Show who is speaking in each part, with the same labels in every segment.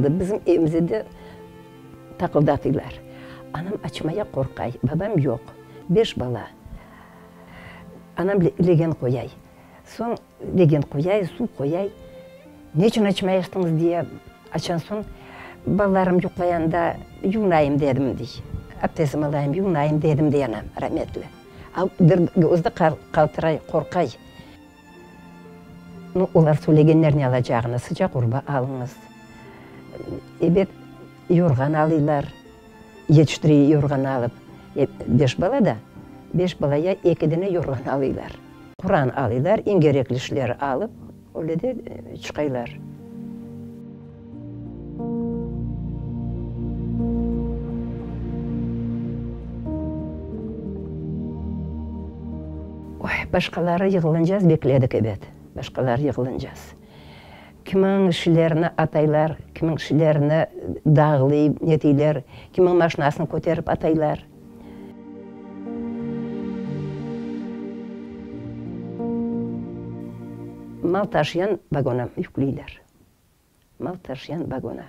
Speaker 1: Açıldı. Bizim evimizde de taqıldatıylar. Anam açmaya qorqay. Babam yoq. Beş bala. Anam legen qoyay. Soñ legen qoyay, suv qoyay. Ne içün açmaysıñız diye açan soñ, balalarım yuqlayanda yuvunayım dedim, dey. Abdestim alayım, yuvunayım dedim, dey anam, rametli. Özü de qaltıray, qorqay. Nu, olar söylegenler ne alacağını, sıcaq urba alıñız, ebet, yorğan alıylar, yetiştirey yorğan alıp, beş bala da, beş balaya eki dene yorğan alıylar. Quran alıylar, eñ kerekli işleri alıp, öyle de çıqaylar. Oy, başqaları yığılıncaz bekledik, ebet, başqaları yığılıncaz. Kimiñ şilerini ataylar, kimiñ şilerini dağlıy netiyler, kimiñ maşinasını köterip ataylar. Mal taşıyan vagona yükleyler. Mal taşıyan vagona.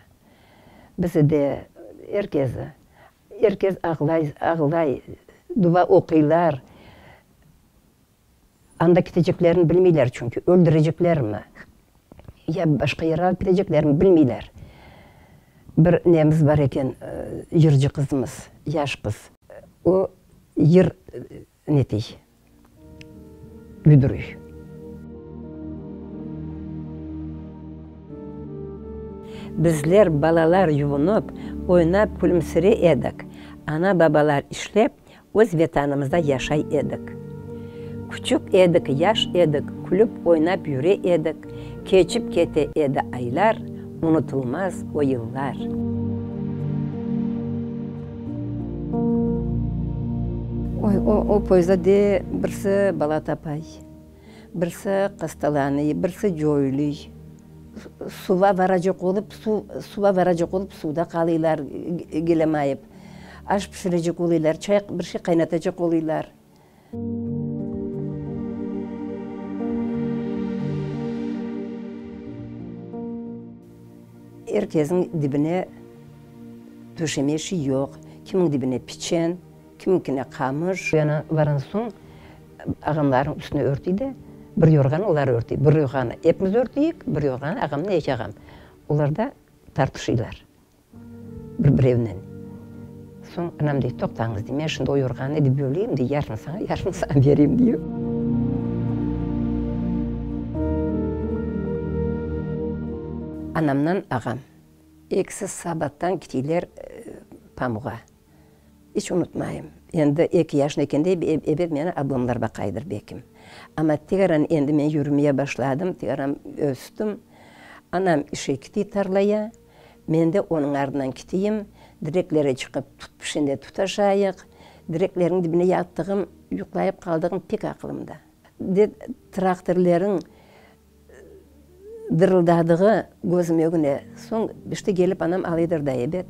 Speaker 1: Bizi de, er kezi, er kez ağlay, ağlay, duva oquylar. Anda keteceklerini bilmeyler çünki, öldüreceklermi, ya başqa yerge alıp keteceklermi bilmeyler. Bir nemiz bar eken, yırcı qızımız, yaş qız. O yır netey, güdürüy. Bizler, balalar yuvunıp, oynap külümsire edik. Ana-babalar işlep, Öz Vetanımızda yaşay edik. Küçük edik, yaş edik, külüp oynap yüre edik, keçip kete edi aylar, unutılmaz o yıllar. Oy, o, o poyezda de birisi bala tapay, birisi hastalanıy, birisi coyluy. Suva varacaq olıp, suv, suva varacaq olıp, suvda qalıylar, kelemayıp. Aş pişirecek olıylar, çay, bir şey qaynatacaq olıylar. Er kesniñ dibine töşeme şey yoq, kimniñ dibine piçen, Kimiñkine qamış. Yana barğan soñ, ağamlarnıñ üstüne örtüy de, bir yorğanı olar örtüy. Bir yorğanı epimiz örtüyik, bir yorğanı ağamnen eki ağam. Olar da tartışıylar bir-birevnen. Soñ anam dey, toqtañız, dey, men şimdi o yorğanı de böleyim, dey, yarısını saña, yarısını saña bereyim, dey. Anamnan ağam ekisi sabattan kitiyler pamuğa. İç unutmayım, endi eki yaşında ekende ebet meni ablamlar baqaydır bekim. Amma tegeran endi men yürümeye başladım, tegeran östüm. Anam işe kiti tarlaya, men de onıñ ardından kitiyim. Direklere çıqıp tut pişende tutaşayıq. Direklerniñ dibine yattığım, yuqlayıp qaldığım pek aqılımda. De traktorlerniñ Dırıldadığı közüm ögüne. Soñ işte kelip anam alıdır da ebet.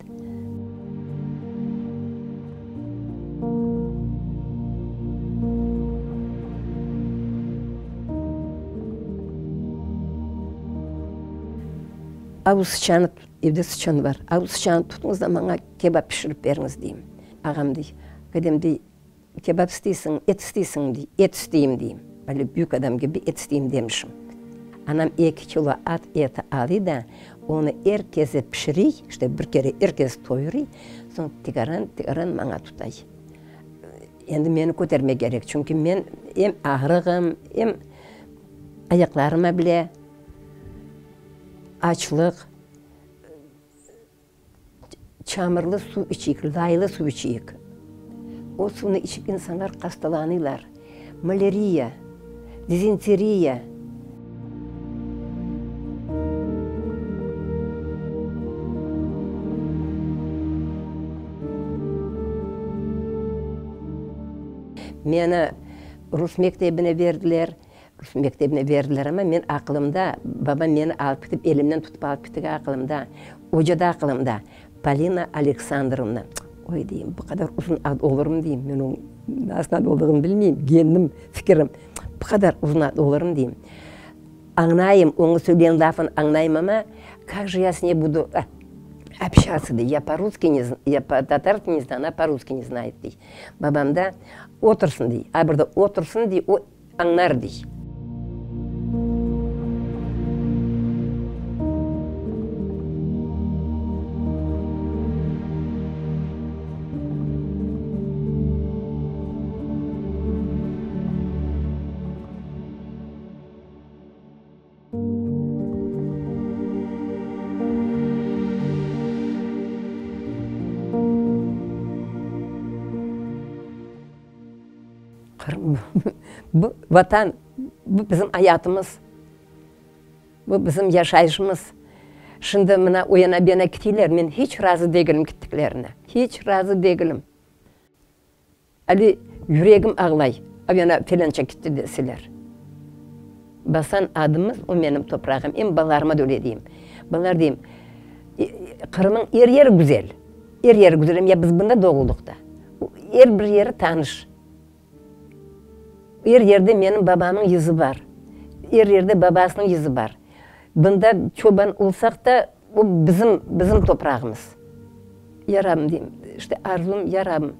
Speaker 1: Avu sıçanı, evde sıçan bar, avu sıçanı tutuñız da maña kebap pişirip beriñiz, deyim. Ağam dey, Kadem dey, Kebap isteysiñ, et isteysiñ, dey. Et isteyim, deyim. Böyle büyük adam kibi et isteyim demişim. Anam eki kilo at eti alıy da, onı er kese pişiriy, işte bir kere er kes toyurıy, soñ tikaran, tikaran maña tutay. Endi meni kötermek kerek, çünki men em ağrığım, em ayaqlarıma bile açlıq. Çamurlı suv içeyik, laylı suv içeyik. O suvnı içip insanlar hastalanıylar. Malâriya, dizenteriya. Meni rus mektebine berdiler. Rus mektebine berdiler amma men aqılımda, babam meni alıp ketip, elimden tutıp alıp ketigi aqılımda, oca da aqılımda, Polina Aleksandrovna. Oy, deyim, bu qadar uzun ad olurmı, deyim, men onıñ nasıl ad olduğını bilmeyim, kendim fikirim, bu qadar uzun ad olurmı, deyim. Añlayım, onıñ söylegen lafını añlayım amma, kak je ya s ney budu. Общаться, dey, ya po-russki ne, ya po-tatarski ne znаю, ona po-russki ne znает, dey. Babam da, otursın, dey, a bir de otursın, dey, o añlar, dey. Qırım, bu Vatan, bu bizim ayatımız, bu bizim yaşayışımız. Şimdi mına o yana, bu yana keteyler, men hiç razı degilim kettiklerine, hiç razı degilim. Ali, yüregim ağlay, o yana felânça kitti deseler. Basan adımız, o menim toprağım. Em balalarıma da öyle deyim. Balalar deyim, Qırımıñ er yeri güzel, er yeri güzel, em ya biz bunda doğuldıq da. Er bir yeri tanış. Er yerde menim babamıñ yüzü bar. Er yerde babasınıñ yüzü bar. Bunda çoban olsaq da, o bizim, bizim toprağımız. Ya Rabbim, deyim, işte arzum, Ya Rabbim,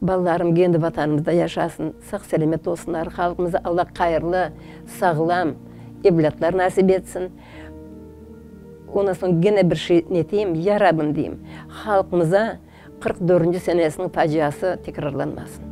Speaker 1: balalarım kendi Vatanımızda yaşasın, sağ-selâmet olsunlar, halqımıza Alla hayırlı, sağlam evlâtlar nasip etsin. Ondan soñ gene bir şey neteyim, Ya Rabbim, deyim, halqımıza 44-nci senesiniñ faciası tekrarlanmasın.